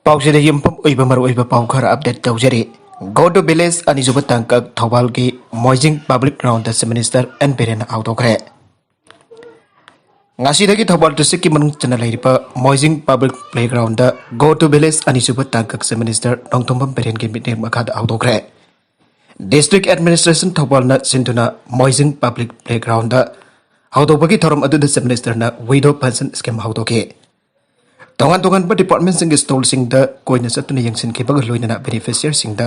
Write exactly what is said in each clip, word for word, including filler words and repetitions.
ꯄꯥꯎꯁꯤꯗ ꯌꯨꯝꯐꯝ ꯑꯣꯏꯕ ꯃꯔꯨꯑꯣꯏꯕ ꯄꯥꯎ ꯈꯔ ꯑꯞꯗꯦꯠ ꯇꯧꯖꯔꯤ꯫ Go to village ꯑꯅꯤꯁꯨꯕ ꯇꯥꯡꯀꯛ ꯊꯧꯕꯥꯜꯒꯤ Moijing public ground chief minister N ꯕꯤꯔꯦꯟꯅ ꯍꯧꯗꯣꯛꯈ꯭ꯔꯦ꯫ ꯉꯁꯤꯗꯒꯤ ꯊꯧꯕꯥꯜ ꯗꯤꯁꯇ꯭ꯔꯤꯛꯀꯤ ꯃꯅꯨꯡ ꯆꯟꯅ ꯂꯩꯔꯤꯕ Moijing public playground Go to village ꯑꯅꯤꯁꯨꯕ ꯇꯥꯡꯀꯛ ꯆꯤꯐ ꯃꯤꯅꯤꯁꯇꯔ ꯅꯣꯡꯊꯣꯝꯕꯝ ꯕꯤꯔꯦꯟꯒꯤ ꯃꯤꯠꯌꯦꯡ ꯃꯈꯥꯗ ꯍꯧꯗꯣꯛꯈ꯭ꯔꯦ꯫ ꯗꯤꯁꯇ꯭ꯔꯤꯛ ꯑꯦꯗꯃꯤꯅꯤꯁꯇ꯭ꯔꯦꯁꯟ ꯊꯧꯕꯥꯜꯅ ꯁꯤꯟꯗꯨꯅ ꯃꯣꯏꯖꯤꯡ ꯄꯕ꯭ꯂꯤꯛ ꯄ꯭ꯂꯦꯒ꯭ꯔꯥꯎꯟꯗ ꯍꯧꯗꯣꯛꯄꯒꯤ ꯊꯧꯔꯝ ꯑꯗꯨꯗ ꯆꯤꯐ ꯃꯤꯅꯤꯁꯇꯔꯅ ꯋꯤꯗꯣ ꯄꯦꯟꯁꯟ ꯁ꯭ꯀꯤꯝ ꯍꯧꯗꯣꯛꯈꯤ꯫ ꯇꯣꯉꯥꯟ ꯇꯣꯉꯥꯟꯕ ꯗꯤꯄꯥꯔꯠꯃꯦꯟꯁꯤꯡꯒꯤ ꯁ꯭ꯇꯣꯜꯁꯤꯡꯗ ꯀꯣꯏꯅ ꯆꯠꯇꯨꯅ ꯌꯦꯡꯁꯤꯟꯈꯤꯕꯒ ꯂꯣꯏꯅꯅ ꯕꯦꯅꯤꯐꯤꯁꯤꯌꯔꯁꯤꯡꯗ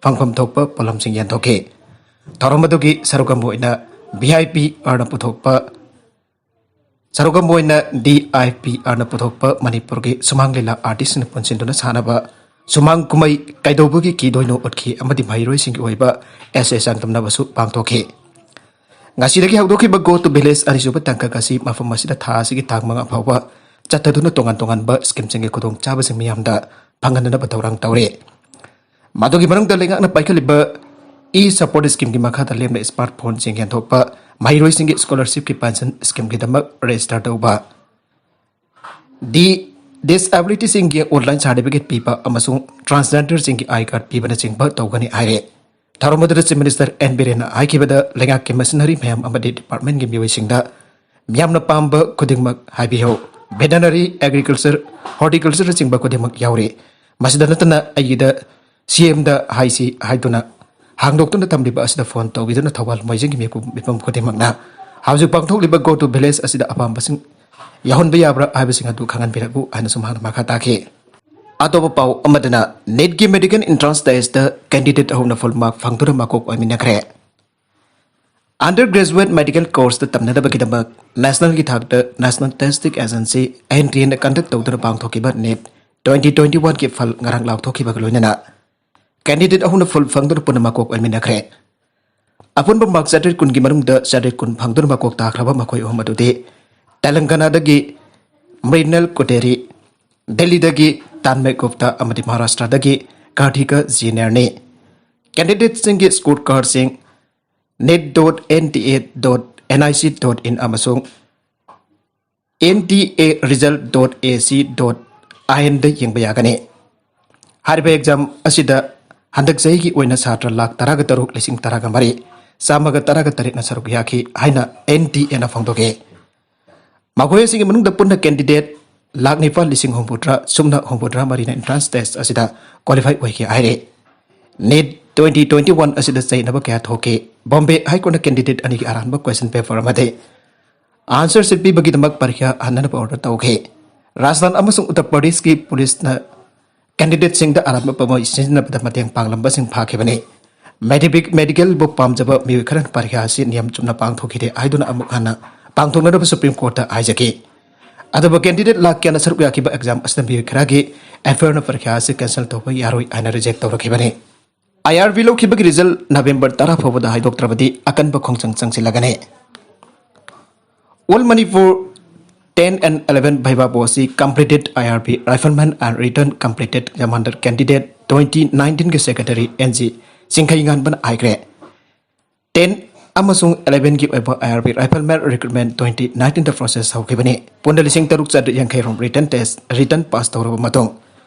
ꯐꯪꯐꯝ ꯊꯣꯛꯄ ꯄꯣꯠꯂꯝꯁꯤꯡ ꯌꯦꯟꯊꯣꯛꯈꯤ꯫ ꯊꯧꯔꯝ ꯑꯗꯨꯒꯤ ꯁꯔꯨꯛ ꯑꯃ ꯑꯣꯏꯅ ꯚꯤ ꯑꯥꯏ ꯄꯤ ꯑꯥꯔꯅ ꯄꯨꯊꯣꯛꯄ ꯁꯔꯨꯛ ꯑꯃ ꯑꯣꯏꯅ ꯗꯤ ꯑꯥꯏ ꯄꯤ ꯑꯥꯔꯅ ꯄꯨꯊꯣꯛꯄ ꯃꯅꯤꯄꯨꯔꯒꯤ ꯁꯨꯃꯥꯡ ꯂꯤꯂꯥ ꯑꯥꯔꯇꯤꯁꯁꯤꯡꯅ ꯄꯨꯟꯁꯤꯟꯗꯨꯅ ꯁꯥꯟꯅꯕ ꯁꯨꯃꯥꯡ ꯀꯨꯝꯍꯩ ꯀꯩꯗꯧꯕꯒꯤ ꯀꯤꯗꯣꯏꯅꯣ ꯎꯠꯈꯤ ꯑꯃꯗꯤ ꯃꯍꯩꯔꯣꯏꯁꯤꯡꯒꯤ ꯑꯣꯏꯕ ꯑꯦꯁꯦ ꯆꯥꯡꯗꯝꯅꯕꯁꯨ ꯄꯥꯡꯊꯣꯛꯈꯤ꯫ ꯉꯁꯤꯗꯒꯤ ꯍꯧꯗꯣꯛꯈꯤꯕ Go to village ꯑꯅꯤꯁꯨꯕ ꯇꯥꯡꯀꯛ ꯑꯁꯤ ꯃꯐꯝ ꯑꯁꯤꯗ ꯊꯥ ꯑꯁꯤꯒꯤ ꯇꯥꯡ ꯃꯉꯥ ꯐꯥꯎꯕ ꯆꯠꯊꯗꯨꯅ ꯇꯣꯉꯥꯟ ꯇꯣꯉꯥꯟꯕ ꯁ꯭ꯀꯤꯝꯁꯤꯡꯒꯤ ꯈꯨꯗꯣꯡꯆꯥꯕꯁꯤꯡ ꯃꯤꯌꯥꯝꯗ ꯐꯪꯍꯟꯅꯅꯕ ꯊꯧꯔꯥꯡ ꯇꯧꯔꯤ꯫ ꯃꯗꯨꯒꯤ ꯃꯅꯨꯡꯗ ꯂꯩꯉꯥꯛꯅ ꯄꯥꯏꯈꯠꯂꯤꯕ ꯏ ꯁꯄꯣꯔꯠ ꯁ꯭ꯀꯤꯝꯒꯤ ꯃꯈꯥꯗ ꯂꯦꯝꯅ ꯁ꯭ꯃꯥꯔꯠ ꯐꯣꯟꯁꯤꯡ ꯌꯦꯟꯊꯣꯛꯄ, ꯃꯍꯩꯔꯣꯏꯁꯤꯡꯒꯤ ꯁ꯭ꯀꯣꯂꯔꯁꯤꯞꯀꯤ ꯄꯦꯟꯁꯟ ꯁ꯭ꯀꯤꯝꯒꯤꯗꯃꯛ ꯔꯦꯖꯤꯁꯇꯔ ꯇꯧꯕ, ꯗꯤ ꯗꯤꯁꯑꯦꯕꯤꯂꯤꯇꯤꯁꯤꯡꯒꯤ ꯑꯣꯟꯂꯥꯏꯟ ꯁꯥꯔꯇꯤꯐꯤꯀꯦꯠ ꯄꯤꯕ ꯑꯃꯁꯨꯡ ꯇ꯭ꯔꯥꯟꯁꯖꯦꯟꯗꯔꯁꯤꯡꯒꯤ ꯑꯥꯏ ꯀꯥꯔꯗ ꯄꯤꯕꯅꯆꯤꯡꯕ ꯇꯧꯒꯅꯤ ꯍꯥꯏꯔꯦ꯫ ꯊꯧꯔꯝ ꯑꯗꯨꯗ ꯆꯤꯐ ꯃꯤꯅꯤꯁꯇꯔ ꯑꯦꯟ ꯕꯤꯔꯦꯟꯅ ꯍꯥꯏꯈꯤꯕꯗ ꯂꯩꯉꯥꯛꯀꯤ ꯃꯁꯤꯅꯔꯤ ꯃꯌꯥꯝ ꯑꯃꯗꯤ ꯗꯤꯄꯥꯔꯠꯃꯦꯟꯒꯤ ꯃꯤꯑꯣꯏꯁꯤꯡꯗ ꯃꯤꯌꯥꯝꯅ ꯄꯥꯝꯕ ꯈꯨꯗꯤꯡꯃꯛ ꯍꯥꯏꯕꯤꯌꯨ꯫ ꯚꯦꯇꯅꯔꯤ, ꯑꯦꯒ꯭ꯔꯤꯀꯜꯆꯔ, ꯍꯣꯔꯇꯤꯀꯜꯆꯔꯅꯆꯤꯡꯕ ꯈꯨꯗꯤꯡꯃꯛ ꯌꯥꯎꯔꯤ꯫ ꯃꯁꯤꯗ ꯅꯠꯇꯅ ꯑꯩꯒꯤꯗ ꯁꯤ ꯑꯦꯝꯗ ꯍꯥꯏꯁꯤ ꯍꯥꯏꯗꯨꯅ ꯍꯥꯡꯗꯣꯛꯇꯨꯅ ꯊꯝꯂꯤꯕ ꯑꯁꯤꯗ ꯐꯣꯟ ꯇꯧꯕꯤꯗꯨꯅ ꯊꯧꯕꯥꯜ ꯃꯣꯏꯖꯤꯡꯒꯤ ꯃꯤꯄꯨꯝ, ꯃꯤꯄꯨꯝ ꯈꯨꯗꯤꯡꯃꯛꯅ ꯍꯧꯖꯤꯛ ꯄꯥꯡꯊꯣꯛꯂꯤꯕ Go to village ꯑꯁꯤꯗ ꯑꯄꯥꯝꯕꯁꯤꯡ ꯌꯥꯎꯍꯟꯕ ꯌꯥꯕ꯭ꯔꯥ ꯍꯥꯏꯕꯁꯤꯡ ꯑꯗꯨ ꯈꯪꯍꯟꯕꯤꯔꯛꯎ ꯍꯥꯏꯅꯁꯨ ꯃꯍꯥꯛꯅ ꯃꯈꯥ ꯇꯥꯈꯤ꯫ ꯑꯇꯣꯞꯄ ꯄꯥꯎ ꯑꯃꯗꯅ ꯅꯤꯠꯀꯤ ꯃꯦꯗꯤꯀꯦꯜ ꯑꯦꯟꯇ꯭ꯔꯥꯟꯁ ꯇꯦꯁꯇ ꯀꯦꯟꯗꯤꯗꯦꯠ ꯑꯍꯨꯝꯅ ꯐꯨꯜ ꯃꯥꯔꯛ ꯐꯪꯗꯨꯅ ꯃꯀꯣꯛ ꯑꯣꯏꯃꯤꯟꯅꯈ꯭ꯔꯦ꯫ ꯑꯟꯗꯔ ꯒ꯭ꯔꯦꯖꯨꯋꯦꯠ ꯃꯦꯗꯤꯀꯦꯜ ꯀꯣꯔꯁꯇ ꯇꯝꯅꯅꯕꯒꯤꯗꯃꯛ ꯅꯦꯁꯅꯦꯜꯒꯤ ꯊꯥꯛꯇ national testing agency, N T ꯑꯦꯅ ꯀꯟꯗꯛ ꯇꯧꯗꯨꯅ ꯄꯥꯡꯊꯣꯛꯈꯤꯕ ꯅꯤꯠ ꯇ꯭ꯋꯦꯟꯇꯤ ꯇ꯭ꯋꯦꯟꯇꯤ ꯋꯥꯟꯒꯤ ꯐꯜ ꯉꯔꯥꯡ ꯂꯥꯎꯊꯣꯛꯈꯤꯕꯒ ꯂꯣꯏꯅꯅ ꯀꯦꯟꯗꯤꯗꯦꯠ ꯑꯍꯨꯝꯅ ꯐꯨꯜ ꯐꯪꯗꯨꯅ ꯄꯨꯟꯅ ꯃꯀꯣꯛ ꯑꯣꯏꯃꯤꯟꯅꯈ꯭ꯔꯦ꯫ ꯑꯄꯨꯟꯕ ꯃꯥꯔꯛ ꯆꯥꯇ꯭ꯔꯦꯠ ꯀꯨꯟꯒꯤ ꯃꯅꯨꯡꯗ ꯆꯥꯇ꯭ꯔꯦꯠ ꯀꯨꯟ ꯐꯪꯗꯨꯅ ꯃꯀꯣꯛ ꯇꯥꯈ꯭ꯔꯕ ꯃꯈꯣꯏ ꯑꯍꯨꯝ ꯑꯗꯨꯗꯤ ꯇꯦꯂꯪꯒꯅꯥꯗꯒꯤ ꯃ꯭ꯔꯤꯅꯦꯜ ꯀꯣꯇꯦꯔꯤ, ꯗꯦꯜꯂꯤꯗꯒꯤ ꯇꯥꯟꯃꯩ ꯒꯨꯞꯇꯥ ꯑꯃꯗꯤ ꯃꯍꯥꯔꯥꯁꯇ꯭ꯔꯗꯒꯤ ꯀꯥꯔꯊꯤꯀꯥ ꯖꯤꯅꯦꯔꯅꯤ꯫ ꯀꯦꯟꯗꯤꯗꯦꯠꯁꯤꯡꯒꯤ ꯁ꯭ꯀꯣꯔ ꯀꯥꯔꯗꯁꯤꯡ NEET dot N T A dot N I C dot in ꯑꯃꯁꯨꯡ N T A result dot A C dot I and ꯌꯦꯡꯕ ꯌꯥꯒꯅꯤ꯫ ꯍꯥꯏꯔꯤꯕ ꯑꯦꯛꯖꯥꯝ ꯑꯁꯤꯗ ꯍꯟꯗꯛ ꯆꯍꯤꯒꯤ ꯑꯣꯏꯅ ꯁꯥꯇ꯭ꯔ ꯂꯥꯈ ꯇꯔꯥꯒ ꯇꯔꯨꯛ ꯂꯤꯁꯤꯡ ꯇꯔꯥꯒ ꯃꯔꯤ ꯆꯥꯝꯃꯒ ꯇꯔꯥꯒ ꯇꯔꯦꯠꯅ ꯁꯔꯨꯛ ꯌꯥꯈꯤ ꯍꯥꯏꯅ ꯑꯦꯟ ꯇꯤ ꯑꯦꯅ ꯐꯣꯡꯗꯣꯛꯈꯤ꯫ ꯃꯈꯣꯏ ꯑꯁꯤꯒꯤ ꯃꯅꯨꯡꯗ ꯄꯨꯟꯅ ꯀꯦꯟꯗꯤꯗꯦꯠ ꯂꯥꯈ ꯅꯤꯄꯥꯜ ꯂꯤꯁꯤꯡ ꯍꯨꯝꯐꯨꯇꯔꯥ ꯁꯨꯞꯅ ꯍꯨꯝꯐꯨꯇꯔꯥ ꯃꯔꯤꯅ entrance test ꯑꯁꯤꯗ qualify ꯑꯣꯏꯈꯤ ꯍꯥꯏꯔꯤ꯫ ꯅꯤꯠ twenty twenty one ꯑꯁꯤꯗ ꯆꯌꯦꯠꯅꯕ ꯀꯌꯥ ꯊꯣꯛꯈꯤ꯫ ꯕꯣꯝꯕꯦ ꯍꯥꯏ ꯀꯣꯔꯠꯅ ꯀꯦꯟꯗꯤꯗꯦꯠ ꯑꯅꯤꯒꯤ ꯑꯔꯥꯟꯕ question paper ꯑꯃꯗꯤ answer sheet ꯄꯤꯕꯒꯤꯗꯃꯛ ꯄꯔꯤꯈ꯭ꯌꯥ ꯍꯟꯅꯅꯕ order ꯇꯧꯈꯤ꯫ ꯔꯥꯖꯁꯊꯥꯟ ꯑꯃꯁꯨꯡ ꯎꯠꯇꯔ ꯄ꯭ꯔꯗꯦꯁꯀꯤ ꯄꯨꯂꯤꯁꯅ ꯀꯦꯟꯗꯤꯗꯦꯠꯁꯤꯡꯗ ꯑꯔꯥꯟꯕ ꯄꯥꯝꯕꯩ ꯁꯤꯖꯤꯟꯅꯕꯗ ꯃꯇꯦꯡ ꯄꯥꯡꯂꯝꯕꯁꯤꯡ ꯐꯥꯈꯤꯕꯅꯤ꯫ ꯃꯦꯗꯤꯕꯤꯛ ꯃꯦꯗꯤꯀꯦꯜꯕꯨ ꯄꯥꯝꯖꯕ ꯃꯤꯑꯣꯏ ꯈꯔꯅ ꯄꯔꯤꯈ꯭ꯌꯥ ꯑꯁꯤ ꯅꯤꯌꯝ ꯆꯨꯝꯅ ꯄꯥꯡꯊꯣꯛꯈꯤꯗꯦ ꯍꯥꯏꯗꯨꯅ ꯑꯃꯨꯛ ꯍꯟꯅ ꯄꯥꯡꯊꯣꯛꯅꯅꯕ ꯁꯨꯄ꯭ꯔꯤꯝ ꯀꯣꯔꯠꯇ ꯍꯥꯏꯖꯈꯤ꯫ ꯑꯗꯨꯕꯨ ꯀꯦꯟꯗꯤꯗꯦꯠ ꯂꯥꯈ ꯀꯌꯥꯅ ꯁꯔꯨꯛ ꯌꯥꯈꯤꯕ ꯑꯦꯛꯖꯥꯝ ꯑꯁꯤꯗ ꯃꯤꯑꯣꯏ ꯈꯔꯒꯤ ꯑꯦꯐ ꯑꯥꯏ ꯑꯥꯔꯅ ꯄꯔꯤꯈ꯭ꯌꯥ ꯑꯁꯤ ꯀꯦꯟꯁꯦꯜ ꯇꯧꯕ ꯌꯥꯔꯣꯏ ꯍꯥꯏꯅ ꯔꯤꯖꯦꯛ ꯇꯧꯔꯛꯈꯤꯕꯅꯤ꯫ ꯑꯥꯏ ꯑꯥꯔ ꯕꯤ ꯂꯧꯈꯤꯕꯒꯤ ꯔꯤꯖꯜ ꯅꯕꯦꯝꯕꯔ ꯇꯔꯥ ꯐꯥꯎꯕꯗ ꯍꯥꯏꯗꯣꯛꯇ꯭ꯔꯕꯗꯤ ꯑꯀꯟꯕ ꯈꯣꯡꯖꯪ ꯆꯪꯁꯤꯜꯂꯒꯅꯤ꯫ All Manipur ten and eleven viva voce completed, I R B rifleman and return completed commander candidate twenty nineteen ꯒꯤ ꯁꯦꯀ꯭ꯔꯦꯇꯔꯤ ꯑꯦꯟ ꯖꯤ ꯆꯤꯡꯈꯩꯉꯥꯟꯕꯅ ꯍꯥꯏꯈ꯭ꯔꯦ꯫ ꯇꯦꯟ ꯑꯃꯁꯨꯡ ꯑꯦꯂꯦꯚꯦꯟꯒꯤ ꯑꯣꯏꯕ I R B rifleman recruitment twenty ꯅꯥꯏꯟꯇꯤꯟꯗ ꯄ꯭ꯔꯣꯁꯦꯁ ꯍꯧꯈꯤꯕꯅꯤ꯫ ꯄꯨꯟꯅ ꯂꯤꯁꯤꯡ ꯇꯔꯨꯛ ꯆꯥꯇ꯭ꯔꯦꯠ ꯌꯥꯡꯈꯩ ꯔꯣꯝ ꯔꯤꯇꯟ ꯇꯦꯁ ꯔꯤꯇꯟ ꯄꯥꯁ ꯇꯧꯔꯕ ꯃꯇꯨꯡ,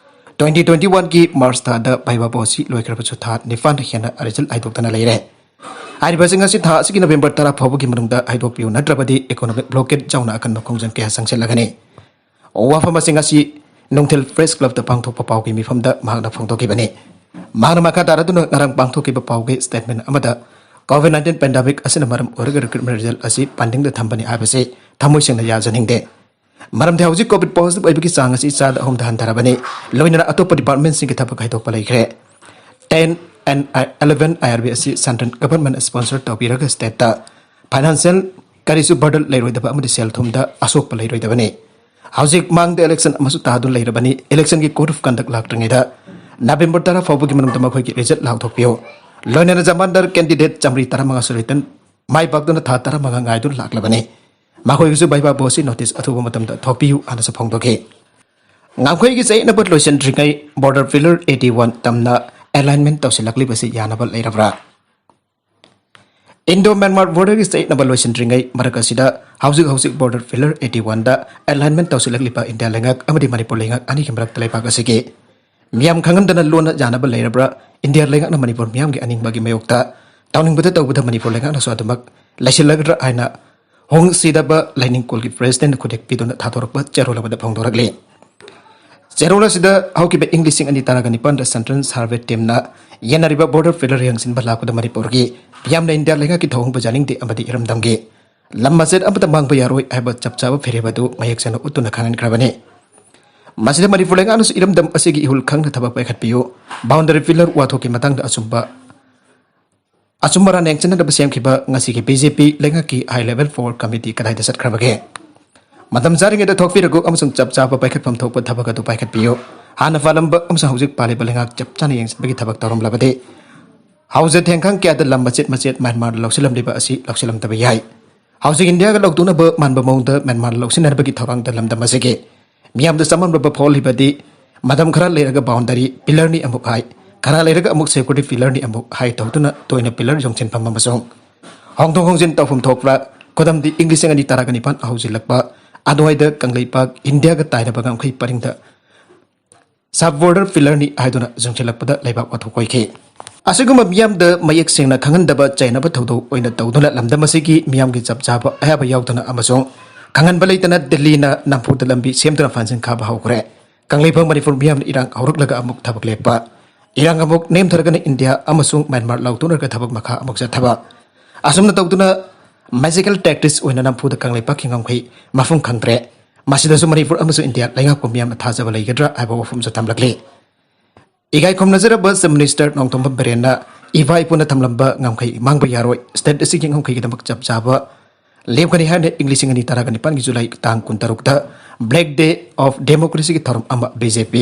ꯇ꯭ꯋꯦꯟꯇꯤ ꯇ꯭ꯋꯦꯟꯇꯤ ꯋꯥꯟꯒꯤ ꯃꯥꯔꯆ ꯊꯥꯗ ꯚꯥꯏꯚꯥ ꯚꯣꯁꯤ ꯂꯣꯏꯈ꯭ꯔꯕꯁꯨ ꯊꯥ ꯅꯤꯄꯥꯟ ꯍꯦꯟꯅ ꯔꯤꯖꯜ ꯍꯥꯏꯗꯣꯛꯇꯅ ꯂꯩꯔꯦ꯫ ꯍꯥꯏꯔꯤꯕꯁꯤꯡ ꯑꯁꯤ ꯊꯥ ꯑꯁꯤꯒꯤ ꯅꯕꯦꯝꯕꯔ ꯇꯔꯥ ꯐꯥꯎꯕꯒꯤ ꯃꯅꯨꯡꯗ ꯍꯥꯏꯗꯣꯛꯄꯤꯌꯨ, ꯅꯠꯇ꯭ꯔꯕꯗꯤ ꯏꯀꯣꯅꯣꯃꯤꯛ ꯕ꯭ꯂꯣꯀꯦꯠ ꯌꯥꯎꯅ ꯑꯀꯟꯕ ꯈꯣꯡꯖꯪ ꯀꯌꯥ ꯆꯪꯁꯤꯜꯂꯒꯅꯤ꯫ ꯋꯥꯐꯝ ꯑꯁꯤꯡ ꯑꯁꯤ ꯅꯨꯡꯊꯤꯜ ꯄ꯭ꯔꯦꯁ ꯀ꯭ꯂꯕꯇ ꯄꯥꯡꯊꯣꯛꯄ ꯄꯥꯎꯒꯤ ꯃꯤꯐꯝꯗ ꯃꯍꯥꯛꯅ ꯐꯣꯡꯗꯣꯛꯈꯤꯕꯅꯤ꯫ ꯃꯍꯥꯛꯅ ꯃꯈꯥ ꯇꯥꯔꯗꯨꯅ ꯉꯔꯥꯡ ꯄꯥꯡꯊꯣꯛꯈꯤꯕ ꯄꯥꯎꯒꯤ ꯁ꯭ꯇꯦꯠꯃꯦꯟ ꯑꯃꯗ, "ꯀꯣꯚꯤꯗ ꯅꯥꯏꯟꯇꯤꯟ ꯄꯦꯟꯗꯦꯃꯤꯛ ꯑꯁꯤꯅ ꯃꯔꯝ ꯑꯣꯏꯔꯒ ꯔꯤꯀ꯭ꯔꯨꯠꯃꯦꯟ ꯔꯤꯖꯜ ꯑꯁꯤ ꯄꯦꯟꯗꯤꯡꯗ ꯊꯝꯕꯅꯤ ꯍꯥꯏꯕꯁꯤ ꯊꯃꯣꯏ ꯁꯦꯡꯅ ꯌꯥꯖꯅꯤꯡꯗꯦ꯫ ꯃꯔꯝꯗꯤ ꯍꯧꯖꯤꯛ ꯀꯣꯚꯤꯗ ꯄꯣꯖꯤꯇꯤꯚ ꯑꯣꯏꯕꯒꯤ ꯆꯥꯡ ꯑꯁꯤ ꯆꯥꯗ ꯑꯍꯨꯝꯗ ꯍꯟꯊꯔꯕꯅꯤ꯫ ꯂꯣꯏꯅꯅ ꯑꯇꯣꯞꯄ ꯗꯤꯄꯥꯔꯠꯃꯦꯟꯁꯤꯡꯒꯤ ꯊꯕꯛ ꯍꯥꯏꯗꯣꯛꯄ ꯂꯩꯈ꯭ꯔꯦ꯫ Ten and eleven I R B ꯑꯁꯤ ꯁꯦꯟꯇ꯭ꯔꯦꯜ ꯒꯚꯔꯟꯃꯦꯟꯠ ꯁ꯭ꯄꯣꯟꯁꯔ ꯇꯧꯕꯤꯔꯒ ꯁ꯭ꯇꯦꯠꯇ ꯐꯥꯏꯅꯥꯟꯁꯤꯌꯦꯜ ꯀꯔꯤꯁꯨ ꯕꯔꯗꯟ ꯂꯩꯔꯣꯏꯗꯕ ꯑꯃꯗꯤ ꯁꯦꯜ ꯊꯨꯝꯗ ꯑꯁꯣꯛꯄ ꯂꯩꯔꯣꯏꯗꯕꯅꯤ꯫ ꯍꯧꯖꯤꯛ ꯃꯥꯡꯗ ꯏꯂꯦꯛꯁꯟ ꯑꯃꯁꯨ ꯇꯥꯗꯨꯅ ꯂꯩꯔꯕꯅꯤ꯫ ꯏꯂꯦꯛꯁꯟꯒꯤ ꯀꯣꯗ ꯑꯣꯐ ꯀꯟꯗꯛ ꯂꯥꯛꯇ꯭ꯔꯤꯉꯩꯗ ꯅꯕꯦꯝꯕꯔ ꯇꯔꯥ ꯐꯥꯎꯕꯒꯤ ꯃꯅꯨꯡꯗ ꯃꯈꯣꯏꯒꯤ ꯔꯤꯖꯜ ꯂꯥꯎꯊꯣꯛꯄꯤꯌꯨ"꯫ ꯂꯣꯏꯅꯅ ꯖꯃꯥꯟꯗꯥꯔ ꯀꯦꯟꯗꯤꯗꯦꯠ ꯆꯥꯃꯔꯤ ꯇꯔꯥꯃꯉꯥꯁꯨ ꯔꯤꯇꯟ ꯃꯥꯏ ꯄꯥꯛꯇꯨꯅ ꯊꯥ ꯇꯔꯥꯃꯉꯥ ꯉꯥꯏꯗꯨꯅ ꯂꯥꯛꯂꯕꯅꯤ꯫ ꯃꯈꯣꯏꯒꯤꯁꯨ ꯚꯥꯏꯚꯥ ꯚꯣꯁꯤ ꯅꯣꯇꯤꯁ ꯑꯊꯨꯕ ꯃꯇꯝꯗ ꯊꯣꯛꯄꯤꯌꯨ ꯍꯥꯏꯅꯁꯨ ꯐꯣꯡꯗꯣꯛꯈꯤ꯫ ꯉꯝꯈꯩꯒꯤ ꯆꯌꯦꯠꯅꯕ ꯂꯣꯏꯁꯤꯟꯗ꯭ꯔꯤꯉꯩ ꯕꯣꯔꯗꯔ ꯐꯤꯂꯔ ꯑꯩꯠꯇꯤ ꯋꯥꯟ ꯇꯝꯅ ꯑꯦꯂꯥꯏꯟꯃꯦꯟꯠ ꯇꯧꯁꯤꯜꯂꯛꯂꯤꯕꯁꯤ ꯌꯥꯅꯕ ꯂꯩꯔꯕ꯭ꯔꯥ? ꯏꯟꯗꯣ ꯃ꯭ꯌꯥꯟꯃꯥꯔ ꯕꯣꯔꯗꯔꯒꯤ ꯆꯌꯦꯠꯅꯕ ꯂꯣꯏꯁꯤꯟꯗ꯭ꯔꯤꯉꯩ ꯃꯔꯛ ꯑꯁꯤꯗ ꯍꯧꯖꯤꯛ ꯍꯧꯖꯤꯛ ꯕꯣꯔꯗꯔ ꯐꯤꯂꯔ ꯑꯩꯠꯇꯤ ꯋꯥꯟꯗ ꯑꯦꯂꯥꯏꯟꯃꯦꯟꯠ ꯇꯧꯁꯤꯜꯂꯛꯂꯤꯕ ꯏꯟꯗꯤꯌꯥ ꯂꯩꯉꯥꯛ ꯑꯃꯗꯤ ꯃꯅꯤꯄꯨꯔ ꯂꯩꯉꯥꯛ ꯑꯅꯤꯒꯤ ꯃꯔꯛꯇ ꯂꯩꯕꯥꯛ ꯑꯁꯤꯒꯤ ꯃꯤꯌꯥꯝ ꯈꯪꯍꯟꯗꯅ ꯂꯣꯟꯅ ꯌꯥꯅꯕ ꯂꯩꯔꯕ꯭ꯔꯥ? ꯏꯟꯗꯤꯌꯥ ꯂꯩꯉꯥꯛꯅ ꯃꯅꯤꯄꯨꯔ ꯃꯤꯌꯥꯝꯒꯤ ꯑꯅꯤꯡꯕꯒꯤ ꯃꯥꯌꯣꯛꯇ ꯇꯧꯅꯤꯡꯕꯗ ꯇꯧꯕꯗ ꯃꯅꯤꯄꯨꯔ ꯂꯩꯉꯥꯛꯅꯁꯨ ꯑꯗꯨꯃꯛ ꯂꯩꯁꯤꯜꯂꯒꯗ꯭ꯔꯥ ꯍꯥꯏꯅ ꯍꯣꯡꯁꯤꯗꯕ ꯂꯥꯏꯅꯤꯡ ꯀꯣꯜꯒꯤ ꯄ꯭ꯔꯦꯁꯤꯗꯦꯟꯠ ꯈꯨꯗꯦꯛ ꯄꯤꯗꯨꯅ ꯊꯥꯗꯣꯔꯛꯄ ꯆꯦꯔꯣꯜ ꯑꯃꯗ ꯐꯣꯡꯗꯣꯔꯛꯂꯤ꯫ ꯆꯦꯔꯣꯜ ꯑꯁꯤꯗ ꯍꯧꯈꯤꯕ ꯏꯪ ꯂꯤꯁꯤꯡ ꯑꯅꯤ ꯇꯔꯥꯒ ꯅꯤꯄꯥꯟꯗ Central Survey Teamꯅ ꯌꯦꯟꯅꯔꯤꯕ border failure ꯌꯦꯡꯁꯤꯟꯕ ꯂꯥꯛꯄꯗ ꯃꯅꯤꯄꯨꯔꯒꯤ ꯃꯤꯌꯥꯝꯅ ꯏꯟꯗꯤꯌꯥ ꯂꯩꯉꯥꯛꯀꯤ ꯊꯧꯑꯣꯡꯕꯨ ꯌꯥꯅꯤꯡꯗꯦ ꯑꯃꯗꯤ ꯏꯔꯝꯗꯝꯒꯤ ꯂꯝ ꯃꯆꯦꯠ ꯑꯃꯠꯇ ꯃꯥꯡꯕ ꯌꯥꯔꯣꯏ ꯍꯥꯏꯕ ꯆꯞ ꯆꯥꯕ ꯐꯤꯔꯦꯞ ꯑꯗꯨ ꯃꯌꯦꯛ ꯁꯦꯡꯅ ꯎꯠꯇꯨꯅ ꯈꯪꯍꯟꯈ꯭ꯔꯕꯅꯤ꯫ ꯃꯁꯤꯗ ꯃꯅꯤꯄꯨꯔ ꯂꯩꯉꯥꯛꯅꯁꯨ ꯏꯔꯝꯗꯝ ꯑꯁꯤꯒꯤ ꯏꯍꯨꯜ ꯈꯪꯅ ꯊꯕꯛ ꯄꯥꯏꯈꯠꯄꯤꯌꯨ, boundary pillar ꯋꯥꯊꯣꯛꯀꯤ ꯃꯇꯥꯡꯗ ꯑꯆꯨꯝꯕ ꯑꯆꯨꯝ ꯑꯔꯥꯟ ꯌꯦꯡꯁꯤꯟꯅꯅꯕ ꯁꯦꯝꯈꯤꯕ ꯉꯁꯤꯒꯤ BJP ꯂꯩꯉꯥꯛꯀꯤ high level power committee ꯀꯗꯥꯏꯗ ꯆꯠꯈ꯭ꯔꯕꯒꯦ? ꯃꯇꯝ ꯆꯥꯔꯤꯉꯩꯗ ꯊꯣꯛꯄꯤꯔꯒꯨ ꯑꯃꯁꯨꯡ ꯆꯞ ꯆꯥꯕ ꯄꯥꯏꯈꯠꯐꯝ ꯊꯣꯛꯄ ꯊꯕꯛ ꯑꯗꯨ ꯄꯥꯏꯈꯠꯄꯤꯌꯨ꯫ ꯍꯥꯟꯅ ꯄꯥꯜꯂꯝꯕ ꯑꯃꯁꯨꯡ ꯍꯧꯖꯤꯛ ꯄꯥꯜꯂꯤꯕ ꯂꯩꯉꯥꯛ ꯆꯞ ꯆꯥꯅ ꯌꯦꯡꯁꯤꯟꯕꯒꯤ ꯊꯕꯛ ꯇꯧꯔꯝꯂꯕꯗꯤ ꯍꯧꯖꯤꯛ ꯊꯦꯡꯈꯥꯡ ꯀꯌꯥꯗ ꯂꯝ ꯃꯆꯦꯠ ꯃꯆꯦꯠ ꯃ꯭ꯌꯥꯟꯃꯥꯔꯗ ꯂꯧꯁꯤꯜꯂꯝꯂꯤꯕ ꯑꯁꯤ ꯂꯧꯁꯤꯜꯂꯝꯗꯕ ꯌꯥꯏ꯫ ꯍꯧꯖꯤꯛ ꯏꯟꯗꯤꯌꯥꯒ ꯂꯧꯇꯨꯅꯕ ꯃꯥꯟꯕ ꯃꯑꯣꯡꯗ ꯃ꯭ꯌꯥꯟꯃꯥꯔ ꯂꯧꯁꯤꯟꯅꯕꯒꯤ ꯊꯧꯔꯥꯡꯗ ꯂꯝꯗꯝ ꯑꯁꯤꯒꯤ ꯃꯤꯌꯥꯝꯗ ꯆꯃꯝꯅꯕ ꯐꯥꯎꯍꯜꯂꯤꯕꯗꯤ ꯃꯇꯝ ꯈꯔ ꯂꯩꯔꯒ boundary pillarꯅꯤ ꯑꯃꯨꯛ ꯍꯥꯏ, ꯈꯔ ꯂꯩꯔꯒ ꯑꯃꯨꯛ security pillarꯅꯤ ꯑꯃꯨꯛ ꯍꯥꯏ ꯇꯧꯗꯨꯅ ꯇꯣꯏꯅ pillar ꯌꯣꯡꯁꯤꯟꯐꯝ ꯑꯃꯁꯨꯡ ꯍꯣꯡꯗꯣꯛ ꯍꯣꯡꯖꯤꯟ ꯇꯧꯐꯝ ꯊꯣꯛꯄ꯭ꯔꯥ? ꯈꯨꯗꯝꯗꯤ ꯏꯪ ꯂꯤꯁꯤꯡ ꯑꯅꯤ ꯇꯔꯥꯒ ꯅꯤꯄꯥꯟ ꯍꯧꯖꯤꯜꯂꯛꯄ ꯑꯗꯨꯋꯥꯏꯗ ꯀꯪꯂꯩꯄꯥꯛ ꯏꯟꯗꯤꯌꯥꯒ ꯇꯥꯏꯅꯕ ꯉꯝꯈꯩ ꯄꯔꯤꯡꯗ sub border pillarꯅꯤ ꯍꯥꯏꯗꯨꯅ ꯌꯣꯡꯁꯤꯜꯂꯛꯄꯗ ꯂꯩꯕꯥꯛ ꯋꯥꯊꯣꯛ ꯑꯣꯏꯈꯤ꯫ ꯑꯁꯤꯒꯨꯝꯕ ꯃꯤꯌꯥꯝꯗ ꯃꯌꯦꯛ ꯁꯦꯡꯅ ꯈꯪꯍꯟꯗꯕ ꯆꯩꯅꯕ ꯊꯧꯗꯣꯛ ꯑꯣꯏꯅ ꯇꯧꯗꯨꯅ ꯂꯝꯗꯝ ꯑꯁꯤꯒꯤ ꯃꯤꯌꯥꯝꯒꯤ ꯆꯞ ꯆꯥꯕ ꯑꯌꯥꯕ ꯌꯥꯎꯗꯅ ꯑꯃꯁꯨꯡ ꯈꯪꯍꯟꯕ ꯂꯩꯇꯅ ꯗꯤꯜꯂꯤꯅ ꯅꯝꯐꯨꯗ ꯂꯝꯕꯤ ꯁꯦꯝꯗꯨꯅ fencing ꯈꯥꯕ ꯍꯧꯈ꯭ꯔꯦ꯫ ꯀꯪꯂꯩꯄꯥꯛ ꯃꯅꯤꯄꯨꯔ ꯃꯤꯌꯥꯝꯅ ꯏꯔꯥꯡ ꯍꯧꯔꯛꯂꯒ ꯑꯃꯨꯛ ꯊꯕꯛ ꯂꯦꯞꯄ, ꯏꯔꯥꯡ ꯑꯃꯨꯛ ꯅꯦꯝꯊꯔꯒꯅ ꯏꯟꯗꯤꯌꯥ ꯑꯃꯁꯨꯡ ꯃ꯭ꯌꯥꯟꯃꯥꯔ ꯂꯧꯊꯣꯛꯅꯔꯒ ꯊꯕꯛ ꯃꯈꯥ ꯑꯃꯨꯛ ꯆꯠꯊꯕ, ꯑꯁꯨꯝꯅ ꯇꯧꯗꯨꯅ magical tactics ꯑꯣꯏꯅ ꯅꯝꯐꯨꯗ ꯀꯪꯂꯩꯄꯥꯛꯀꯤ ꯉꯝꯈꯩ ꯃꯐꯝ ꯈꯪꯗ꯭ꯔꯦ꯫ ꯃꯁꯤꯗꯁꯨ ꯃꯅꯤꯄꯨꯔ ꯑꯃꯁꯨꯡ ꯏꯟꯗꯤꯌꯥ ꯂꯩꯉꯥꯛꯄ ꯃꯤꯌꯥꯝꯅ ꯊꯥꯖꯕ ꯂꯩꯒꯗ꯭ꯔꯥ ꯍꯥꯏꯕ ꯋꯥꯐꯝꯁꯨ ꯊꯝꯂꯛꯂꯤ꯫ ꯏꯀꯥꯏ ꯈꯨꯝꯅꯖꯔꯕ Chief Minister ꯅꯣꯡꯊꯣꯝꯕꯝ ꯕꯤꯔꯦꯟꯅ ꯏꯄꯥ ꯏꯄꯨꯅ ꯊꯝꯂꯝꯕ ꯉꯝꯈꯩ ꯃꯥꯡꯕ ꯌꯥꯔꯣꯏ, state ꯑꯁꯤꯒꯤ ꯉꯝꯈꯩꯒꯤꯗꯃꯛ ꯆꯞ ꯆꯥꯕ ꯂꯦꯞꯀꯅꯤ ꯍꯥꯏꯅ ꯏꯪ ꯂꯤꯁꯤꯡ ꯑꯅꯤ ꯇꯔꯥꯒ ꯅꯤꯄꯥꯟꯒꯤ ꯖꯨꯂꯥꯏ ꯇꯥꯡ ꯀꯨꯟꯇꯔꯨꯛꯇ Black Day of Democracyꯒꯤ ꯊꯧꯔꯝ ꯑꯃ BJP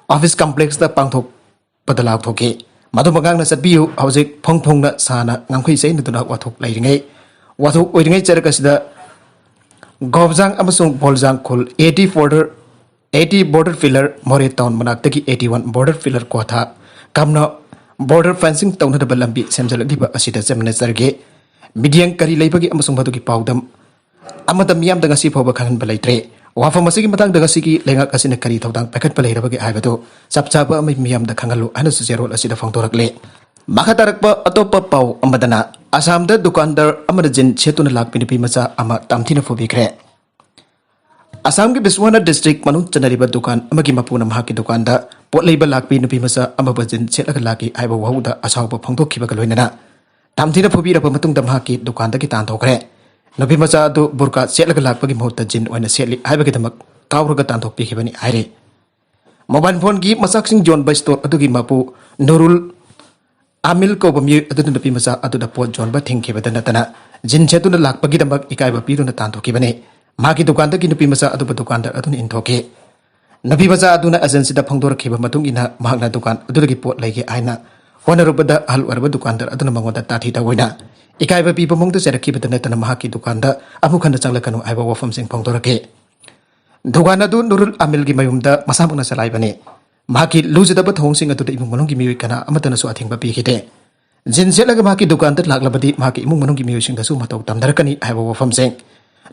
office complexꯇ ꯄꯥꯡꯊꯣꯛꯄꯗ ꯂꯥꯎꯊꯣꯛꯈꯤ꯫ ꯃꯗꯨ ꯃꯉꯥꯡꯅ ꯆꯠꯄꯤꯌꯨ꯫ ꯍꯧꯖꯤꯛ ꯐꯣꯡ ꯐꯣꯡꯅ ꯁꯥꯅ ꯉꯝꯈꯩ ꯆꯩꯅꯗꯨꯅ ꯋꯥꯊꯣꯛ ꯂꯩꯔꯤꯉꯩ, ꯋꯥꯊꯣꯛ ꯑꯣꯏꯔꯤꯉꯩ ꯆꯔꯛ ꯑꯁꯤꯗ ꯒꯣꯕꯖꯥꯡ ꯑꯃꯁꯨꯡ ꯕꯣꯜꯖꯥꯡ ꯈꯨꯜ eighty border, eighty border pillar, ꯃꯣꯔꯦ town ꯃꯅꯥꯛꯇꯒꯤ eighty one border pillar ꯀ꯭ꯋꯥꯊꯥ ꯀꯝꯅ border fencing ꯇꯧꯅꯗꯕ ꯂꯝꯕꯤ ꯁꯦꯝꯖꯤꯜꯂꯛꯂꯤꯕ ꯑꯁꯤꯗ Chief Ministerꯒꯤ ꯃꯤꯠꯌꯦꯡ ꯀꯔꯤ ꯂꯩꯕꯒꯦ ꯑꯃꯁꯨꯡ ꯃꯗꯨꯒꯤ ꯄꯥꯎꯗꯝ ꯑꯃꯗ ꯃꯤꯌꯥꯝꯗ ꯉꯁꯤ ꯐꯥꯎꯕ ꯈꯪꯍꯟꯕ ꯂꯩꯇ꯭ꯔꯦ꯫ ꯋꯥꯐꯝ ꯑꯁꯤꯒꯤ ꯃꯇꯥꯡꯗ ꯉꯁꯤꯒꯤ ꯂꯩꯉꯥꯛ ꯑꯁꯤꯅ ꯀꯔꯤ ꯊꯧꯗꯥꯡ ꯄꯥꯏꯈꯠꯄ ꯂꯩꯔꯕꯒꯦ ꯍꯥꯏꯕꯗꯨ ꯆꯞ ꯆꯥꯕ ꯑꯃ ꯃꯤꯌꯥꯝꯗ ꯈꯪꯍꯜꯂꯨ ꯍꯥꯏꯅꯁꯨ ꯆꯦꯔꯣꯜ ꯑꯁꯤꯗ ꯐꯣꯡꯗꯣꯔꯛꯂꯤ꯫ ꯃꯈꯥ ꯇꯥꯔꯛꯄ ꯑꯇꯣꯞꯄ ꯄꯥꯎ ꯑꯃꯗꯅ, ꯑꯁꯥꯝꯗ ꯗꯨꯀꯥꯟꯗꯥꯔ ꯑꯃꯅ ꯖꯤꯟ ꯁꯦꯠꯇꯨꯅ ꯂꯥꯛꯄꯤ ꯅꯨꯄꯤ ꯃꯆꯥ ꯑꯃ ꯇꯝꯊꯤꯅ ꯐꯨꯕꯤꯈ꯭ꯔꯦ꯫ ꯑꯁꯥꯝꯒꯤ ꯕꯤꯁ꯭ꯋꯥꯅꯥꯊ ꯗꯤꯁꯇ꯭ꯔꯤꯛ ꯃꯅꯨꯡ ꯆꯟꯅꯔꯤꯕ ꯗꯨꯀꯥꯟ ꯑꯃꯒꯤ ꯃꯄꯨꯅ ꯃꯍꯥꯛꯀꯤ ꯗꯨꯀꯥꯟꯗ ꯄꯣꯠ ꯂꯩꯕ ꯂꯥꯛꯄꯤ ꯅꯨꯄꯤ ꯃꯆꯥ ꯑꯃꯕꯨ ꯖꯤꯟ ꯁꯦꯠꯂꯒ ꯂꯥꯛꯈꯤ ꯍꯥꯏꯕ ꯋꯥꯍꯧꯗ ꯑꯁꯥꯎꯕ ꯐꯣꯡꯗꯣꯛꯈꯤꯕꯒ ꯂꯣꯏꯅꯅ ꯇꯝꯊꯤꯅ ꯐꯨꯕꯤꯔꯕ ꯃꯇꯨꯡꯗ ꯃꯍꯥꯛꯀꯤ ꯗꯨꯀꯥꯟꯗꯒꯤ ꯇꯥꯟꯊꯣꯛꯈ꯭ꯔꯦ꯫ ꯅꯨꯄꯤ ꯃꯆꯥ ꯑꯗꯨ ꯕꯨꯔꯀꯥ ꯁꯦꯠꯂꯒ ꯂꯥꯛꯄꯒꯤ ꯃꯍꯨꯠꯇ ꯖꯤꯟ ꯑꯣꯏꯅ ꯁꯦꯠꯂꯤ ꯍꯥꯏꯕꯒꯤꯗꯃꯛ ꯀꯥꯎꯔꯒ ꯇꯥꯟꯊꯣꯛꯄꯤꯈꯤꯕꯅꯤ ꯍꯥꯏꯔꯤ꯫ ꯃꯣꯕꯥꯏꯜ ꯐꯣꯟꯒꯤ ꯃꯆꯥꯛꯁꯤꯡ ꯌꯣꯟꯕ ꯁ꯭ꯇꯣꯔ ꯑꯗꯨꯒꯤ ꯃꯄꯨ ꯅꯨꯔꯨꯜ ꯑꯥꯃꯤꯜ ꯀꯧꯕ ꯃꯤꯑꯣꯏ ꯑꯗꯨꯅ ꯅꯨꯄꯤ ꯃꯆꯥ ꯑꯗꯨꯗ ꯄꯣꯠ ꯌꯣꯟꯕ ꯊꯤꯡꯈꯤꯕꯗ ꯅꯠꯇꯅ ꯖꯤꯟ ꯁꯦꯠꯇꯨꯅ ꯂꯥꯛꯄꯒꯤꯗꯃꯛ ꯏꯀꯥꯏꯕ ꯄꯤꯗꯨꯅ ꯇꯥꯟꯊꯣꯛꯈꯤꯕꯅꯤ꯫ ꯃꯍꯥꯛꯀꯤ ꯗꯨꯀꯥꯟꯗꯒꯤ ꯅꯨꯄꯤ ꯃꯆꯥ ꯑꯗꯨꯕꯨ ꯗꯨꯀꯥꯟꯗꯥꯔ ꯑꯗꯨꯅ ꯏꯟꯊꯣꯛꯈꯤ꯫ ꯅꯨꯄꯤ ꯃꯆꯥ ꯑꯗꯨꯅ ꯑꯦꯖꯦꯟꯁꯤꯗ ꯐꯣꯡꯗꯣꯔꯛꯈꯤꯕ ꯃꯇꯨꯡ ꯏꯟꯅ ꯃꯍꯥꯛꯅ ꯗꯨꯀꯥꯟ ꯑꯗꯨꯗꯒꯤ ꯄꯣꯠ ꯂꯩꯒꯦ ꯍꯥꯏꯅ ꯍꯣꯠꯅꯔꯨꯕꯗ ꯑꯍꯜ ꯑꯣꯏꯔꯕ ꯗꯨꯀꯥꯟꯗꯥꯔ ꯑꯗꯨꯅ ꯃꯉꯣꯟꯗ ꯇꯥꯊꯤ ꯇꯥꯑꯣꯏꯅ ꯏꯀꯥꯏꯕ ꯄꯤꯕ ꯃꯑꯣꯡꯗ ꯆꯩꯔꯛꯈꯤꯕꯗ ꯅꯠꯇꯅ ꯃꯍꯥꯛꯀꯤ ꯗꯨꯀꯥꯟꯗ ꯑꯃꯨꯛ ꯍꯟꯅ ꯆꯪꯂꯛꯀꯅꯨ ꯍꯥꯏꯕ ꯋꯥꯐꯝꯁꯤꯡ ꯐꯣꯡꯗꯣꯔꯛꯈꯤ꯫ ꯗꯨꯀꯥꯟ ꯑꯗꯨ ꯅꯨꯔꯨꯜ ꯑꯥꯃꯤꯜꯒꯤ ꯃꯌꯨꯝꯗ ꯃꯁꯥꯃꯛꯅ ꯆꯂꯥꯏꯕꯅꯤ꯫ ꯃꯍꯥꯛꯀꯤ ꯂꯨꯖꯗꯕ ꯊꯧꯑꯣꯡꯁꯤꯡ ꯑꯗꯨꯗ ꯏꯃꯨꯡ ꯃꯅꯨꯡꯒꯤ ꯃꯤꯑꯣꯏ ꯀꯅꯥ ꯑꯃꯠꯇꯅꯁꯨ ꯑꯊꯤꯡꯕ ꯄꯤꯈꯤꯗꯦ꯫ ꯖꯤꯟ ꯁꯦꯠꯂꯒ ꯃꯍꯥꯛꯀꯤ ꯗꯨꯀꯥꯟꯗ ꯂꯥꯛꯂꯕꯗꯤ ꯃꯍꯥꯛꯀꯤ ꯏꯃꯨꯡ ꯃꯅꯨꯡꯒꯤ ꯃꯤꯑꯣꯏꯁꯤꯡꯗꯁꯨ ꯃꯇꯧ ꯇꯝꯅꯔꯛꯀꯅꯤ ꯍꯥꯏꯕ ꯋꯥꯐꯝꯁꯤꯡ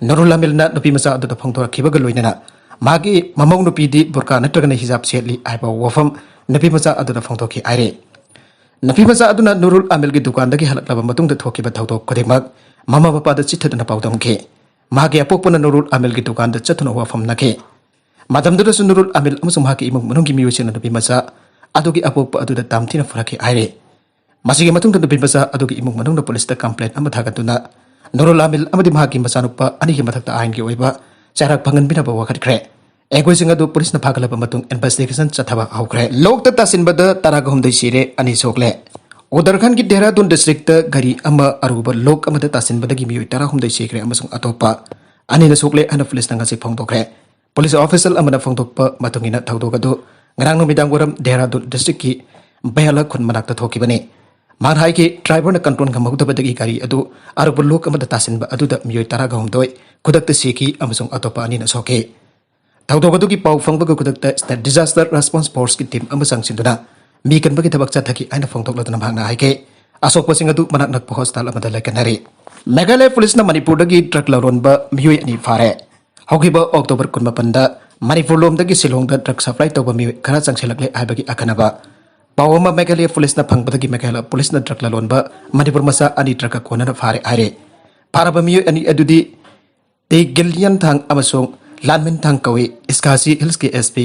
ꯅꯨꯔꯨꯜ ꯑꯥꯃꯤꯜꯅ ꯅꯨꯄꯤ ꯃꯆꯥ ꯑꯗꯨꯗ ꯐꯣꯡꯗꯣꯔꯛꯈꯤꯕꯒ ꯂꯣꯏꯅꯅ ꯃꯍꯥꯛꯀꯤ ꯃꯃꯧ ꯅꯨꯄꯤꯗꯤ ꯕꯨꯔꯀꯥ ꯅꯠꯇ꯭ꯔꯒꯅ ꯍꯤꯖꯥꯕ ꯁꯦꯠꯂꯤ ꯍꯥꯏꯕ ꯋꯥꯐꯝ ꯅꯨꯄꯤ ꯃꯆꯥ ꯑꯗꯨꯗ ꯐꯣꯡꯗꯣꯛꯈꯤ ꯍꯥꯏꯔꯤ꯫ ꯅꯨꯄꯤ ꯃꯆꯥ ꯑꯗꯨꯅ ꯅꯨꯔꯨꯜ ꯑꯥꯃꯤꯜꯒꯤ ꯗꯨꯀꯥꯟꯗꯒꯤ ꯍꯜꯂꯛꯂꯕ ꯃꯇꯨꯡꯗ ꯊꯣꯛꯈꯤꯕ ꯊꯧꯗꯣꯛ ꯈꯨꯗꯤꯡꯃꯛ ꯃꯃꯥ ꯃꯄꯥꯗ ꯆꯤꯠꯊꯗꯨꯅ ꯄꯥꯎꯗꯝꯈꯤ꯫ ꯃꯍꯥꯛꯀꯤ ꯑꯄꯣꯛꯄꯅ ꯅꯨꯔꯨꯜ ꯑꯥꯃꯤꯜꯒꯤ ꯗꯨꯀꯥꯟꯗ ꯆꯠꯇꯨꯅ ꯋꯥꯐꯝꯅꯈꯤ꯫ ꯃꯇꯝꯗꯨꯗꯁꯨ ꯅꯨꯔꯨꯜ ꯑꯥꯃꯤꯜ ꯑꯃꯁꯨꯡ ꯃꯍꯥꯛꯀꯤ ꯏꯃꯨꯡ ꯃꯅꯨꯡꯒꯤ ꯃꯤꯑꯣꯏꯁꯤꯡꯅ ꯅꯨꯄꯤ ꯃꯆꯥ ꯑꯗꯨꯒꯤ ꯑꯄꯣꯛꯄ ꯑꯗꯨꯗ ꯇꯝꯊꯤꯅ ꯐꯨꯔꯛꯈꯤ ꯍꯥꯏꯔꯤ꯫ ꯃꯁꯤꯒꯤ ꯃꯇꯨꯡꯗ ꯅꯨꯄꯤ ꯃꯆꯥ ꯑꯗꯨꯒꯤ ꯏꯃꯨꯡ ꯃꯅꯨꯡꯅ ꯄꯨꯂꯤꯁꯇ ꯀꯝꯄ꯭ꯂꯦꯟ ꯑꯃ ꯊꯥꯒꯠꯇꯨꯅ ꯅꯨꯔꯨꯜ ꯑꯥꯃꯤꯜ ꯑꯃꯗꯤ ꯃꯍꯥꯛꯀꯤ ꯃꯆꯥꯅꯨꯄꯥ ꯑꯅꯤꯒꯤ ꯃꯊꯛꯇ ꯑꯥꯏꯟꯒꯤ ꯑꯣꯏꯕ ꯆꯩꯔꯥꯛ ꯐꯪꯍꯟꯕꯤꯅꯕ ꯋꯥꯀꯠꯈ꯭ꯔꯦ꯫ ꯑꯩꯈꯣꯏꯁꯤꯡ ꯑꯗꯨ ꯄꯨꯂꯤꯁꯅ ꯐꯥꯒꯠꯂꯕ ꯃꯇꯨꯡ ꯏꯟꯚꯦꯁꯇꯤꯒꯦꯁꯟ ꯆꯠꯊꯕ ꯍꯧꯈ꯭ꯔꯦ꯫ ꯂꯣꯛꯇ ꯇꯥꯁꯤꯟꯕꯗ ꯇꯔꯥꯒ ꯍꯨꯝꯗꯣꯏ ꯁꯤꯔꯦ, ꯑꯅꯤ ꯁꯣꯛꯂꯦ꯫ ꯎꯠꯇꯔꯈꯟꯒꯤ ꯗꯦꯍꯔꯥꯗꯨꯟ ꯗꯤꯁꯇ꯭ꯔꯤꯛꯇ ꯒꯥꯔꯤ ꯑꯃ ꯑꯔꯨꯕ ꯂꯣꯛ ꯑꯃꯗ ꯇꯥꯁꯤꯟꯕꯗꯒꯤ ꯃꯤꯑꯣꯏ ꯇꯔꯥꯍꯨꯝꯗꯣꯏ ꯁꯤꯈ꯭ꯔꯦ ꯑꯃꯁꯨꯡ ꯑꯇꯣꯞꯄ ꯑꯅꯤꯅ ꯁꯣꯛꯂꯦ ꯍꯥꯏꯅ ꯄꯨꯂꯤꯁꯅ ꯉꯁꯤ ꯐꯣꯡꯗꯣꯛꯈ꯭ꯔꯦ꯫ ꯄꯨꯂꯤꯁ ꯑꯣꯐꯤꯁꯤꯌꯦꯜ ꯑꯃꯅ ꯐꯣꯡꯗꯣꯛꯄ ꯃꯇꯨꯡ ꯏꯟꯅ ꯊꯧꯗꯣꯛ ꯑꯗꯨ ꯉꯔꯥꯡ ꯅꯨꯃꯤꯗꯥꯡ ꯋꯥꯏꯔꯝ ꯗꯦꯍꯔꯥꯗꯨꯟ ꯗꯤꯁꯇ꯭ꯔꯤꯛꯀꯤ ꯕꯌꯥꯂꯥ ꯈꯨꯟ ꯃꯅꯥꯛꯇ ꯊꯣꯛꯈꯤꯕꯅꯤ꯫ ꯃꯥꯅ ꯍꯥꯏꯈꯤ, ꯗ꯭ꯔꯥꯏꯚꯔꯅ ꯀꯟꯇ꯭ꯔꯣꯜ ꯉꯝꯍꯧꯗꯕꯗꯒꯤ ꯒꯥꯔꯤ ꯑꯗꯨ ꯑꯔꯨꯕ ꯂꯣꯛ ꯑꯃꯗ ꯇꯥꯁꯤꯟꯕ ꯑꯗꯨꯗ ꯃꯤꯑꯣꯏ ꯇꯔꯥꯒ ꯍꯨꯝꯗꯣꯏ ꯈꯨꯗꯛꯇ ꯁꯤꯈꯤ ꯑꯃꯁꯨꯡ ꯑꯇꯣꯞꯄ ꯑꯅꯤꯅ ꯁꯣꯛꯈꯤ꯫ ꯊꯧꯗꯣꯛ ꯑꯗꯨꯒꯤ ꯄꯥꯎ ꯐꯪꯕꯒ ꯈꯨꯗꯛꯇ State Disaster Response Forceꯀꯤ ꯇꯤꯝ ꯑꯃ ꯆꯪꯁꯤꯟꯗꯨꯅ ꯃꯤ ꯀꯟꯕꯒꯤ ꯊꯕꯛ ꯆꯠꯊꯈꯤ ꯍꯥꯏꯅ ꯐꯣꯡꯗꯣꯛꯂꯗꯨꯅ ꯃꯍꯥꯛꯅ ꯍꯥꯏꯈꯤ꯫ ꯑꯁꯣꯛꯄꯁꯤꯡ ꯑꯗꯨ ꯃꯅꯥꯛ ꯅꯛꯄ ꯍꯣꯁꯄꯤꯇꯥꯜ ꯑꯃꯗ ꯂꯥꯏꯀꯠꯅꯔꯤ꯫ ꯃꯦꯘꯥꯂꯌ ꯄꯨꯂꯤꯁꯅ ꯃꯅꯤꯄꯨꯔꯗꯒꯤ ꯗ꯭ꯔꯒ ꯂꯂꯣꯟꯕ ꯃꯤꯑꯣꯏ ꯑꯅꯤ ꯐꯥꯔꯦ꯫ ꯍꯧꯈꯤꯕ ꯑꯣꯛꯇꯣꯕꯔ ꯀꯨꯟꯃꯥꯄꯟꯗ ꯃꯅꯤꯄꯨꯔ ꯂꯣꯝꯗꯒꯤ ꯁꯤꯂꯣꯡꯗ drug supply ꯇꯧꯕ ꯃꯤꯑꯣꯏ ꯈꯔ ꯆꯪꯁꯤꯜꯂꯛꯂꯦ ꯍꯥꯏꯕꯒꯤ ꯑꯀꯟꯅꯕ ꯄꯥꯎ ꯑꯃ ꯃꯦꯘꯥꯂꯌ ꯄꯨꯂꯤꯁꯅ ꯐꯪꯕꯗꯒꯤ ꯃꯦꯘꯥꯂꯌ ꯄꯨꯂꯤꯁꯅ drug ꯂꯂꯣꯟꯕ ꯃꯅꯤꯄꯨꯔ ꯃꯆꯥ ꯑꯅꯤ drug ꯀꯣꯟꯅꯅ ꯐꯥꯔꯦ ꯍꯥꯏꯔꯦ꯫ ꯐꯥꯔꯕ ꯃꯤꯑꯣꯏ ꯑꯅꯤ ꯑꯗꯨꯗꯤ ꯇꯤ ꯒꯤꯂꯤꯌꯟ ꯊꯥꯡ ꯑꯃꯁꯨꯡ ꯂꯥꯟꯃꯤꯟ ꯊꯥꯡ ꯀꯧꯏ꯫ ꯏꯁ ꯈꯥꯁꯤ ꯍꯤꯜꯁꯀꯤ S P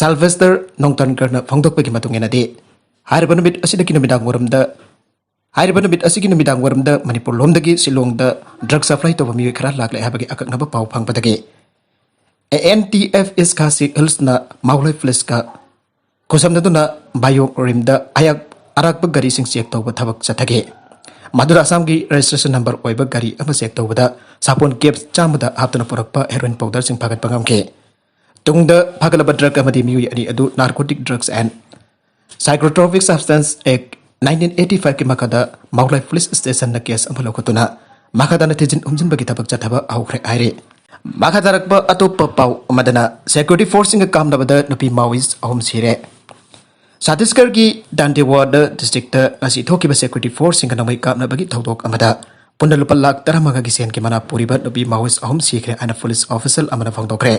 ꯁꯥꯜꯚꯦꯁꯇꯔ ꯅꯣꯡꯊꯟꯀꯔꯅ ꯐꯣꯡꯗꯣꯛꯄꯒꯤ ꯃꯇꯨꯡ ꯏꯟꯅꯗꯤ, ꯍꯥꯏꯔꯤꯕ ꯅꯨꯃꯤꯠ ꯑꯁꯤꯗꯒꯤ ꯅꯨꯃꯤꯗꯥꯡ ꯋꯥꯏꯔꯝꯗ ꯍꯥꯏꯔꯤꯕ ꯅꯨꯃꯤꯠ ꯑꯁꯤꯒꯤ ꯅꯨꯃꯤꯗꯥꯡ ꯋꯥꯏꯔꯝꯗ ꯃꯅꯤꯄꯨꯔ ꯂꯣꯝꯗꯒꯤ ꯁꯤꯂꯣꯡꯗ drug supply ꯇꯧꯕ ꯃꯤꯑꯣꯏ ꯈꯔ ꯂꯥꯛꯂꯦ ꯍꯥꯏꯕꯒꯤ ꯑꯀꯛꯅꯕ ꯄꯥꯎ ꯐꯪꯕꯗꯒꯤ A N T F ꯏꯁ ꯈꯥꯁꯤ ꯍꯤꯜꯁꯅ ꯃꯥꯎꯂꯥꯏ ꯄꯨꯂꯤꯁꯀ ꯈꯨꯠꯁꯝꯅꯗꯨꯅ ꯕꯥꯌꯣꯛ ꯔꯤꯝꯗ ꯑꯌꯥꯛ ꯑꯔꯥꯛꯄ ꯒꯥꯔꯤꯁꯤꯡ check ꯇꯧꯕ ꯊꯕꯛ ꯆꯠꯊꯈꯤ꯫ ꯃꯗꯨꯗ ꯑꯁꯥꯝꯒꯤ registration number ꯑꯣꯏꯕ ꯒꯥꯔꯤ ꯑꯃ check ꯇꯧꯕꯗ ꯁꯥꯄꯣꯟ case ꯆꯥꯝꯃꯗ ꯍꯥꯞꯇꯨꯅ ꯄꯨꯔꯛꯄ heroin powderꯁꯤꯡ ꯐꯥꯒꯠꯄ ꯉꯝꯈꯤ꯫ ꯇꯨꯡꯗ ꯐꯥꯒꯠꯂꯕ drug ꯑꯃꯗꯤ ꯃꯤꯑꯣꯏ ꯑꯅꯤ ꯑꯗꯨ Narcotic Drugs and Psychotropic Substance Act nineteen eighty five ꯀꯤ ꯃꯈꯥꯗ ꯃꯥꯎꯂꯥꯏ ꯄꯨꯂꯤꯁ ꯁ꯭ꯇꯦꯁꯟꯅ case ꯑꯃ ꯂꯧꯈꯠꯇꯨꯅ ꯃꯈꯥ ꯇꯥꯅ ꯊꯤꯖꯤꯟ ꯍꯨꯝꯖꯤꯟꯕꯒꯤ ꯊꯕꯛ ꯆꯠꯊꯕ ꯍꯧꯈ꯭ꯔꯦ ꯍꯥꯏꯔꯤ꯫ ꯃꯈꯥ ꯇꯥꯔꯛꯄ ꯑꯇꯣꯞꯄ ꯄꯥꯎ ꯑꯃꯗꯅ, security forceꯁꯤꯡꯒ ꯀꯥꯞꯅꯕꯗ ꯅꯨꯄꯤ Maoist ꯑꯍꯨꯝ ꯁꯤꯔꯦ꯫ ꯆꯇꯤꯁꯒꯔꯒꯤ ꯗꯥꯟꯇꯦꯋꯥꯗꯥ districtꯇ ꯉꯁꯤ ꯊꯣꯛꯈꯤꯕ security forceꯁꯤꯡꯒ ꯅꯣꯡꯃꯩ ꯀꯥꯞꯅꯕꯒꯤ ꯊꯧꯗꯣꯛ ꯑꯃꯗ ꯄꯨꯟꯅ ꯂꯨꯄꯥ ꯂꯥꯈ ꯇꯔꯥꯃꯉꯥꯒꯤ ꯁꯦꯟꯒꯤ ꯃꯅꯥ ꯄꯨꯔꯤꯕ ꯅꯨꯄꯤ Maoist ꯑꯍꯨꯝ ꯁꯤꯈ꯭ꯔꯦ ꯍꯥꯏꯅ police official ꯑꯃꯅ ꯐꯣꯡꯗꯣꯛꯈ꯭ꯔꯦ꯫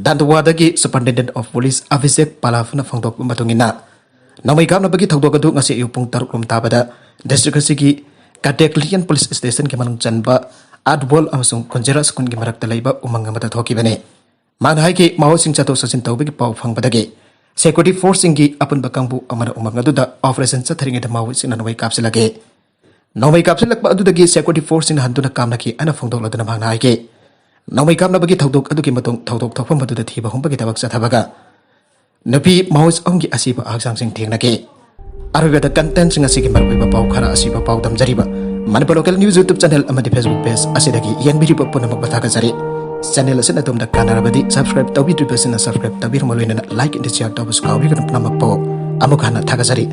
ꯗꯥꯟꯇꯦꯋꯥꯗꯥꯒꯤ Superintendent of Police ꯑꯚꯤꯖꯦꯛ ꯄꯥꯂꯥꯐꯅ ꯐꯣꯡꯗꯣꯛꯄ ꯃꯇꯨꯡ ꯏꯟꯅ, ꯅꯣꯡꯃꯩ ꯀꯥꯞꯅꯕꯒꯤ ꯊꯧꯗꯣꯛ ꯑꯗꯨ ꯉꯁꯤ ꯑꯌꯨꯛ ꯄꯨꯡ ꯇꯔꯨꯛ ꯂꯣꯝ ꯇꯥꯕꯗ district ꯑꯁꯤꯒꯤ ꯀꯥꯇꯦꯛꯂꯤꯌꯟ police stationꯒꯤ ꯃꯅꯨꯡ ꯆꯟꯕ ꯑꯥꯠꯕꯣꯜ ꯑꯃꯁꯨꯡ ꯀꯨꯟꯖꯦꯔꯥ ꯁ꯭ꯀꯨꯜꯒꯤ ꯃꯔꯛꯇ ꯂꯩꯕ ꯎꯃꯪ ꯑꯃꯗ ꯊꯣꯛꯈꯤꯕꯅꯤ꯫ ꯃꯍꯥꯛꯅ ꯍꯥꯏꯈꯤ, Maoistꯁꯤꯡ ꯆꯠꯊꯣꯛ ꯆꯠꯁꯤꯟ ꯇꯧꯕꯒꯤ ꯄꯥꯎ ꯐꯪꯕꯗꯒꯤ security forceꯁꯤꯡꯒꯤ ꯑꯄꯨꯟꯕ ꯀꯥꯡꯕꯨ ꯑꯃꯅ ꯎꯃꯪ ꯑꯗꯨꯗ operation ꯆꯠꯊꯔꯤꯉꯩꯗ Maoistꯁꯤꯡꯅ ꯅꯣꯡꯃꯩ ꯀꯥꯞꯁꯤꯜꯂꯛꯏ꯫ ꯅꯣꯡꯃꯩ ꯀꯥꯞꯁꯤꯜꯂꯛꯄ ꯑꯗꯨꯗꯒꯤ security forceꯁꯤꯡꯅ ꯍꯟꯗꯨꯅ ꯀꯥꯞꯅꯈꯤ ꯍꯥꯏꯅ ꯐꯣꯡꯗꯣꯛꯂꯗꯨꯅ ꯃꯍꯥꯛꯅ ꯍꯥꯏꯈꯤ, ꯅꯣꯡꯃꯩ ꯀꯥꯞꯅꯕꯒꯤ ꯊꯧꯗꯣꯛ ꯑꯗꯨꯒꯤ ꯃꯇꯨꯡ ꯊꯧꯗꯣꯛ ꯊꯣꯛꯐꯝ ꯑꯗꯨꯗ ꯊꯤꯕ ꯍꯨꯝꯕꯒꯤ ꯊꯕꯛ ꯆꯠꯊꯕꯒ ꯅꯨꯄꯤ Maoist ꯑꯍꯨꯝꯒꯤ ꯑꯁꯤꯕ ꯍꯛꯆꯥꯡꯁꯤꯡ ꯊꯦꯡꯅꯈꯤ꯫ ꯑꯔꯣꯏꯕꯗ contentꯁꯤꯡ ꯑꯁꯤꯒꯤ ꯃꯔꯨꯑꯣꯏꯕ ꯄꯥꯎ ꯈꯔ ꯑꯁꯤꯕ ꯄꯥꯎ ꯗꯝꯖꯔꯤꯕ Manipur Local News YouTube channel ꯑꯃꯗꯤ Facebook page ꯑꯁꯤꯗꯒꯤ ꯌꯦꯡꯕꯤꯔꯤꯕ ꯄꯨꯝꯅꯃꯛꯄꯨ ꯊꯥꯒꯠꯆꯔꯤ꯫ Channel ꯑꯁꯤꯅ ꯑꯗꯣꯝꯗ ꯀꯥꯟꯅꯔꯕꯗꯤ subscribe ꯇꯧꯕꯤꯗ꯭ꯔꯤꯕꯁꯤꯡꯅ subscribe ꯇꯧꯕꯤꯔꯝꯃ ꯂꯣꯏꯅꯅ like and share ꯇꯧꯕꯁꯨ ꯀꯥꯎꯕꯤꯒꯅꯨ꯫ ꯄꯨꯝꯅꯃꯛꯄꯨ ꯑꯃꯨꯛ ꯍꯟꯅ ꯊꯥꯒꯠꯆꯔꯤ꯫